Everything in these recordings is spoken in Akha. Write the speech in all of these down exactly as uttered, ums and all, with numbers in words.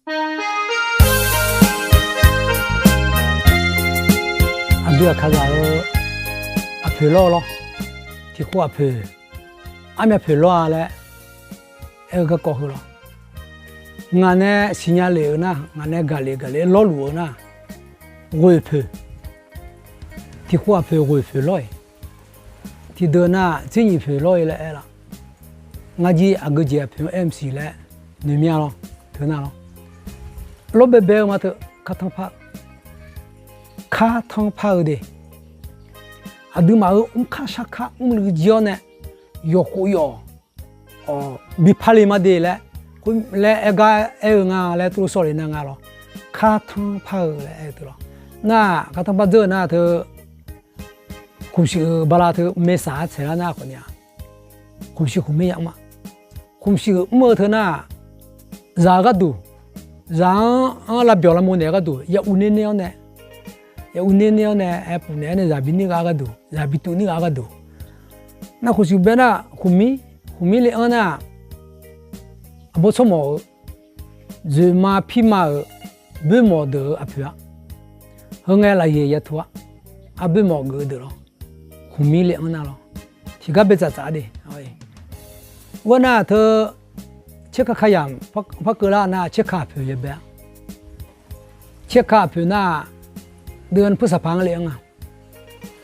Aqdui Aqkaqzaq-eu aqpoeq lawr-eu lawr. Tiqkhof aqpoeq, armyav poeq lawr-a laer aer-eu garkawv heu lawr. Ngaq nae siqnya lef-euq nar, ngaq nae gaqlef gaqlef lawrluf-eu nar, ghoeq poeq. Tiqkhof aqpoeq ghoeq poeq lawr-iq, tiqdeuq nar tser nyiq poeq lawr-ir laer aer laf. Ngar jir aqgeujeq aqpoeq-anr aer mqsiq laer noeqmya lawr. Teu nar lawr, lawr baebae-eu ma teu, kartanr par-eu, kartanr par-eu de. Aqduimaf-euq mrkar sharkar mrluiv jir-awr nae, yawqkhof yawq bi parle ma de laer, laer aer gar aer-eu nga laer tuvluv sawr le nar nga lawr. Kartanr par-eu laer aer-eu teu lawr. Nar, kartanr par dzeur-eu nar teu, khmqshuif-euq bala teu maesaq-aer tsaeqlar nar khawf ni-a, khmqshuif khmqmir ya mr-a. Khmqshuif-euq mr-eu teu nar, zaq-eu gharduq, zaq-anr, anr lavbyawq lavmov naeq-eu gharduq ya uv ner ner-awr nae, ya uv ner ner-awr nae aer puf naeq-aer nae zaq bi nir ghaq gharduq, zaq bi tuv nir ghaq gharduq. Nar khmqshuif bae nar khmqmir, khmqmir le anr nar, aqbawr tsawrmawf-euq dzoeqma pirma-euq boermawf deuq-euq aqpoeq-a. Heu ngae lafyaeq yatu-a. Arboermawf geuf-eu deuq lawr, khmqmir le anr nar lawr, tiqgar bae tsaf tsaf-a de. Ghawr nar teu, tserkaq kayamq par keuvlar nar tserkaq aqpoeq yabae-a. Tserkaq aqpoeq nar, deuv-anr pursaq paq-anr le anr nga.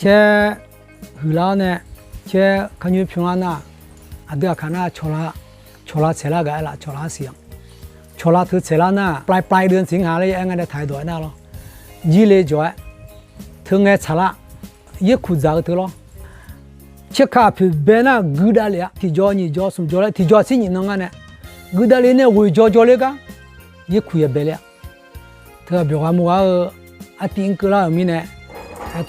Caer huiqlar-awr nae, caer karnyoer pyur lar nar, aqdui Aqkaq nar cawqla, cawqla tsaeqlar gaq-aer laf, cawqla arsiq-anr, cawqla teu tsaeqlar nar, ปลายปลายเดือนสิงหา laer ya aer nga nae taq-aer dawq-aer nar lawr, jirle jawq-aer teu ngae tsaqlar, yaerkuq dzaq-eu teu lawr. Tserkaq aqpoeq bae nar guidav lef-a, tiqjawr nyiq jawr smq jawr laer tiqjawr tser nyiq nan ngar nae, guidav le nae ghoeq jawr jawr ler gar yaerkuq yabae ler-a. Teu aqbyawq ghaq mur ghaq-eu artiv-anr keuvlar-euq mirnae,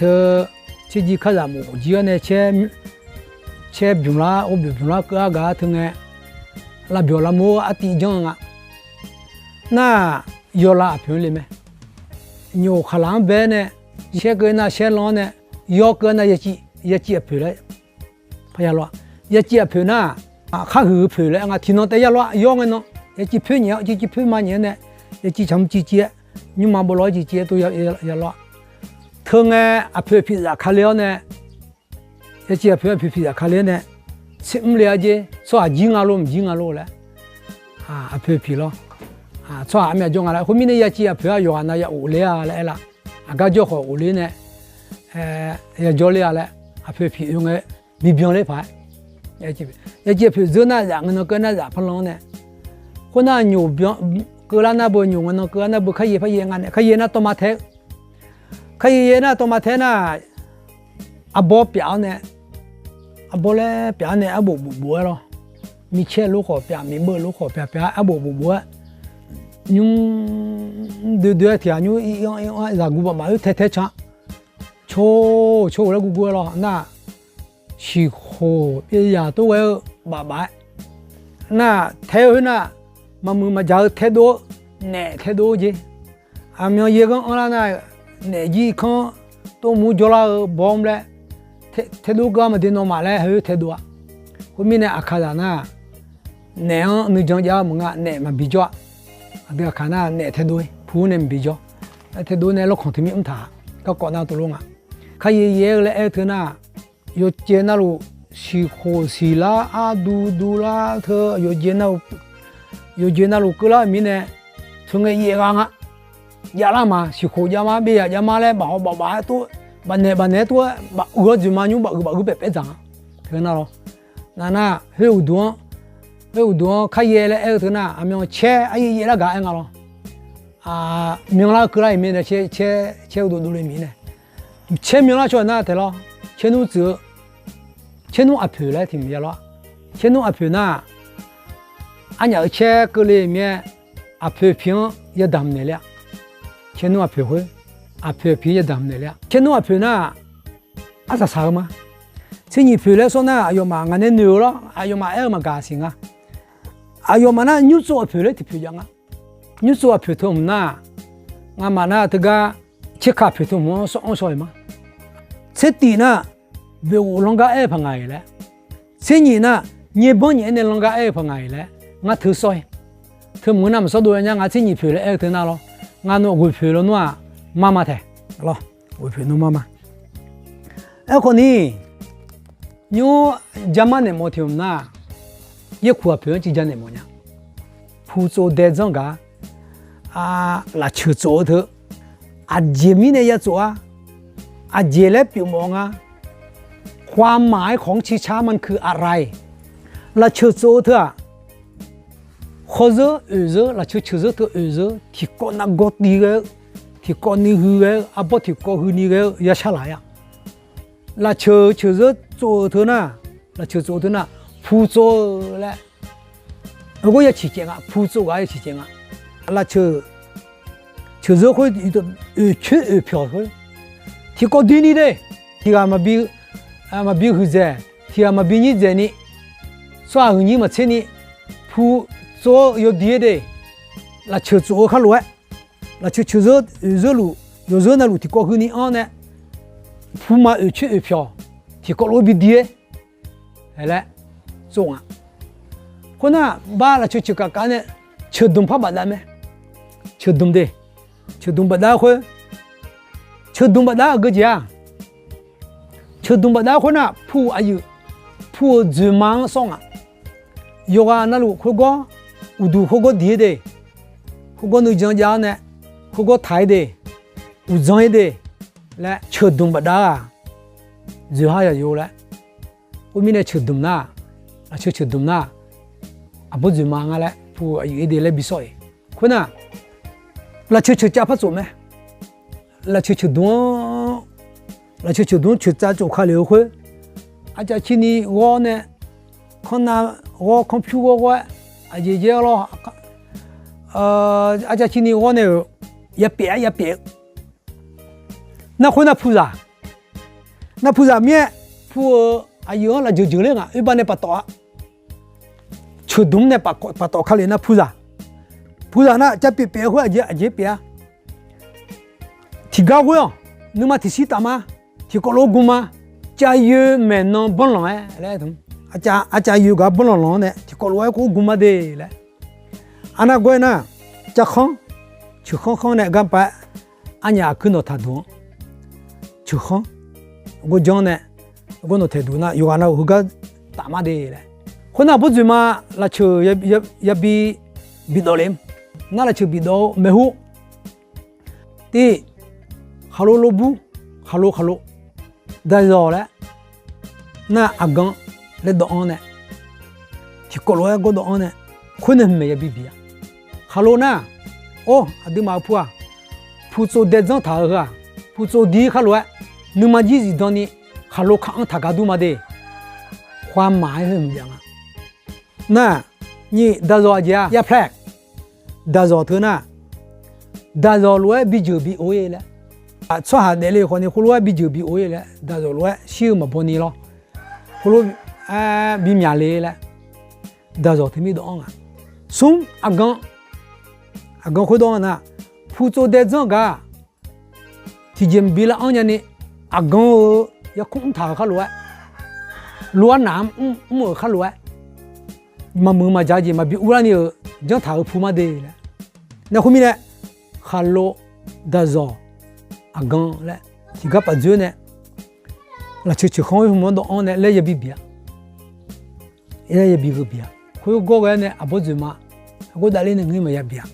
teu tserjir karzaq muf jir-awr nae caer bymq lar, or bymq bymq lar keuv-ar gaq-ar teu ngae, lavbyawq lavmur artiv janr-eu nga. Nar, yawlav aqpoeq-anr le mae. Nyoq khaqlaq-anr bae-aer nae, caer keuv nar caer lan-awr nae, yawr keuv nar yaciv aqpoeq laer, yaciv aqpoeq nar, khar huiq-eu poeq laer nga tiqnan taef ya lawr-a. Yawr ngae nan yaciv poer nyaef-awr, yaciv poer ma nyaef-aer nae, yaciv tsaq mr civ civ-aer, nymrma bawlaw-aer civ civ-aer tov ya lawr-a. Teu ngae aqpoeq piqzaf ka le-awr nae, yaciv aqpoeq-anr aqpoeq piqzaf ka le-awr nae, tser mr le-a jer, tsawrhaq jir nga lor mqjir nga lor laer, aqpoeq piq lawr, tsawrhaq armyav jawr nga laer. Khoermirnae yaciv aqpoeq-anr yawqghaq nav ya of ler-a laer aer laf. Aqgar jawr khawf of ler nae, ya jawr ler-a laer, aqpoeq piq oe ngae, bibyan ler paq-aer. Yaciv aqpoeq dzeur nar zaf ngae nan keuv nar zaf parlan-anr nae, khoernar nyoq byan keuvlar nar beu, nyoq ngae nan keuvlar nar beu, kharyaer paryaer nga nae, kharyaer nar tawma tae-eu, kharyaer yaer nar tawma tae nar, arbawr pyaf-awr nae, arbawr laer pyaf-awr nae arbof bof bof-aer lawr, micaer lof khawf pyaf, miqbeuv lof khawf pyaf pyaf-aer arbof bof bof-aer, nymr doe doe-aer tiq ghaq nymr ir anr ir anr-aer zaqguq baf maf-oer tae tae can, cor cor-eu laer gurgur-aer lawr nar, siqkhoq pyerzaq tov ghae-eu baf baf-aer nar, tae-eu khoer nar, maqmuiq maqjaq-eu taedov-eu, naef taedov-eu jeq. Aqmyan yaer ghanr anrlar nar, naef jir irkanr tov mur jawrlar-eu bawr mr laer, taedov keuv-a maqde nawmaf laer haeoer taedov-a. Khoermirnae aqkaqzaq nar, naef-anr nuijan jav-eu maqnga, naef maqbi jawr-a. Aqdui aqkaq nar naef taedov-ir pu-ir nae maqbi jawr. Taedov nae lawrkanq teumirnae mr taq-a. Garkawv nar tov lor nga. Kharyaer yaer-eu laer aer-eu teu nar, yawqjeq navluf siqkhoq siqlar arduq duq lar teu, yawqjeq navluf keuvlar-euq mirnae, teu ngae yaef gha nga. Javlar ma, siqkhoq javma, byav javma laer baf haw baf baf-aer tov, baf naeq baf naeq-aer tov-aer baf uiq-awr dzoeqma nymr baf uiq baf uiq paef paef dzaq nga. Teu nar lawr, nav nar khoer uqduq-anr, khoer uqduq-anr kharyaer laer aer-eu teu nar, aqmyan caer aryaer yaef lar gaq aer nga lawr. Myanlar keuvlar-iq mirnae, caer uqduq dovle mirnae, caer myanlar cawq nar taeq lawr, caernmr tsuif-eu, caernmr aqpoeq laer tiq mq ya lawr-a. Caernmr aqpoeq nar, arnyaf-euq caer keuvle mir-aer, aqpoeq piq-anr yadamq naeq ler-a. Caernmr aqpoeq khoer, aqpoeq piq-anr yadamq naeq ler-a. Caernmr aqpoeq nar, arsaq saq-eu ma. Tser nyiq poeq laer sawr nar, aqyawfmaf ngaq nae noeq-eu lawr, aqyawfmaf aer-eu maqgaq siq nga. Aqyawfmaf nar, nymrtsov aqpoeq laer tiqpoeq jav nga. Nymrtsov aqpoeq teu hmq nar, ngamaf nar teugar, tserkaq aqpoeq teu hmq-anr sawr-anr shaw-iq ma. Tser tif nar, boeqghof lanr gar aer-eu paq ngaq-iq laer. Tser nyiq nar, nyaer banr nyaef-aer nae lanr gar aer-eu paq ngaq-iq laer, ngar teu sawr-ir. Teu mq-eu nar maqsawr dov nya ngar tser nyiq poeq laer aer-eu teu nar lawr. Ngar nawr ghoeq poeq lawnmr-aq mar ma taeq lawr. Ghoeq poeq nawr mar ma. Aerkhawf ni, nymr ja mar naeq mawf tiq mq nar, yaerkuq aqpoeq-anr civ ja naeq mawf nya. Pu tsov dae dzanr gaq-a, lafceuq tsof-eu teu, aqjeq mirnae ya tsof-a, aqjeq laer pyeuf mawf nga, khoermaf-aer khawq-anr cicar ma kuiq aqraiq, lafceuq tsof-eu teu-aq, khawrzeur oeqzeur, lafceuq ceuqzeur teu oeqzeur tiqkawv nargawr tiv ghae-eu, tiqkawv ni hui ghae-eu, arbawr tiqkawv hui ni ghae-eu ya shar laf-a. Lafceuq ceuqzeur tsof-eu teu nar, lafceuq tsof-eu teu nar, pu tsov-eu laer, heugar ya ciqcaev nga, pu tsov gaq ya ciqcaev nga. Lafceuq ceuqzeur khoer oeqcoer oeqpyawq khoer tiqkawv dui ni de, tiq ghaq maqbi huiqdzaeq, tiq ghaq maqbi nyir dzaeq ni, tsawrhaq huiqnyir maqtser ni, pu tsov-awr yawdui-aer de, lafceuq tsof-eu khar lof-aer, lafceuq ceuqzeur oeqzeur luf, yawqzeur navluf tiqkawv hui ni anr nae, pu ma oeqcoer oeqpyawq tiqkawv lof-aer bi dui-aer laer tsov nga. Khoernar, bar lafceuq ceuq kafkav nae ceuqdmq par bafdav mae. Ceuqdmq de, ceuqdmq bafdav khoer, ceuqdmq bafdav aqgeu jeq-aq, ceuqdmq bafdav khoernar, pu-euq aqyuif, pu-euq dzoeqma-anr sawr nga. Yawqghaq navluf khoergawr, uqduq khoergawr diq-aer de, khoergawr nuijan jav-awr nae, khoergawr taq-aer de, uqdzan-aer de laer ceuqdmq bafdav-aq, dzoeqha yaq yo laer. Khoermirnae ceuqdmq nar, lafceuq ceuqdmq nar, aqbawr dzoeqma nga laer pu-euq aqyuif-aer de laer bi sawr-iq. Khoernar, lafceuq ceuqcav par tsof mae. Lafceuq ceuqdmq-anr, lafceuq ceuqdmq-anr ceuqcav tsof ka lef-eu khoer, arcav cir ni ghawr nae, kanr nav ghawr kanr pyur ghawr ghawr-aer, aqjeq jaer lawr, arcav cir ni ghawr nae-euq yapyaef-aer yapyaef-eu. Nar khoernar puzaq, nar puzaq mir-aer, pu-euq aqyuif-anr lafjeuq jeuq ler ngaq oerbar nae paftawf-a. Ceuqdmq nae paftawf ka lef nar puzaq, puzaq nar cav pyaef pyaef-eu khoer aqjeq aqjeq pyaef-a. Tiqgar ghoer-awq, nuima tiqshir taf ma, tiqkawv lof-aer gu ma, cav yoe maeqnan banrlanq-aer laer, arcav yoe gaq-a banrlanq lanq-anr nae tiqkawv lof-aer khoer gu ma de laer. Arnav gawr-aer nar, cavkhanr, ceuqkhanr khanr nae garpav-aer, arnyaf aqkuir nawqtaq duq-anr, ceuqkhanr, gawrjanr nae, gawr nawqtaeq duq nar yawqghaq navluf heugar taf ma de laer. Khoernar aqbawr dzoeqma lafceuq yabi bidawv le, nar lafceuq bidawv-eu maeqhu tir, khaqlo lobur, khaqlo khaqlo, daqzawq laer, nar aqgan laer dawv-anr nae, tiqkawv lof-aer gawr dawv-anr nae, khoer nae hmqmaeq yabi bi-a. Khaqlo nar, or aqduimaf-euq pu-aq, pu tsov dae dzanr taq-eu heu-aq, pu tsov dir khar lof-aer, nuima jir zifdan ni, khaqlo kaq-anr taq gar dur ma de. Khoermaf-aer heu hmq jav nga. Nar, nyiq daqzawq aqjeq-a, yarplae, daqzawq teu nar, daqzawq lof-aer bijeuq bi or-ir laer, tsawrhaq daefle khawf ni khoerlof-aer bijeuq bi or-ir laer, daqzawq lof-aer shir-eu maqbaw ni lawr, khoerlof-aer bimyaq le laer, daqzawq teu mir dawv-anr nga. Smr aqgan, aqgan khoerdawq-anr nar, pu tsov dae dzanr gaq, tiqjeq maqbi lar-anr nyani, aqgan-euq yarkmr mr taq-euq khar lof-aer, lof-aer naq-anr mr-euq khar lof-aer, maqmuiq maqjaq jeq maqbi urlar ni-euq janr taq-euq pu ma de laer. Nar khoermirnae, khaqlo, daqzawq, aqgan laer tiqgar paf dzoer nae, lafceuq ceuqkhanr-anr hmq-anr dawv-anr nae laer yabi bi-a. Yabi heu bi-a. Khoergawr ghae-aer nae aqbawr dzoeqma, aqgawr davler nae ngeur maqya bi-a.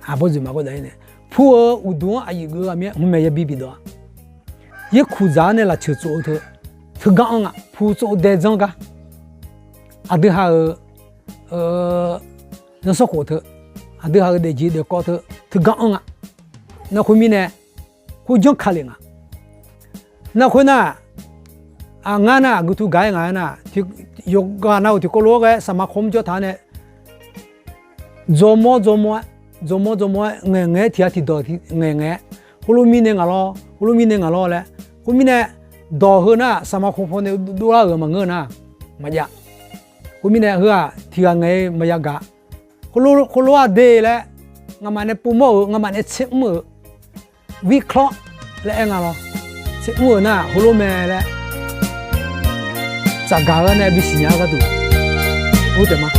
Aqbawr dzoeqma gawr davler nae, pu-euq uqduq-anr aqyuif geuf-eu ghaq mir-aer hmqmaeq yabi bidawv-a. Yaerkuq dzaq-anr nae lafceuq tsof-eu teu, teugar anr nga. Pu tsov dae dzanr gar, aqdui ha-euq zanrsanrkhof teu, aqdui ha-euq daefjeq daefkawv teu, teugar anr nga. Nar khoermirnae, khoerjanr ka lef nga. Nar khoernar, ngar nar aqgeu tu gaq-aer ngaq-aer nar, yawqghaq nav-euq tiqkawv lof-aer ghae-aer saqmaq khawr mr jawr taq-anr nae, dzawrmawr dzawrmawr-aer, dzawrmawr dzawrmawr-aer ngaeqngaeq-aer tiq ghaq tiqdawq ngaeqngaeq-aer, heulof mirnae ngaq lawr, heulof mirnae ngaq lawr laer. Khoermirnae, dawq heu nar saqmaq khawr paw nae dovlar-euq maqngeur nar, maqjav. Khoermirnae heu-aq tiq ghaq ngaeq-eu maqya gaq. Khoerlof-aer de laer, nga'maf nae povmawr-euq, nga'maf nae tser mr-euq, vikawr laer aer nga lawr. Tser mr-euq nar heulof mae laer tsafgaq-eu nae bisiq nya-eu gharduq, ur taef ma.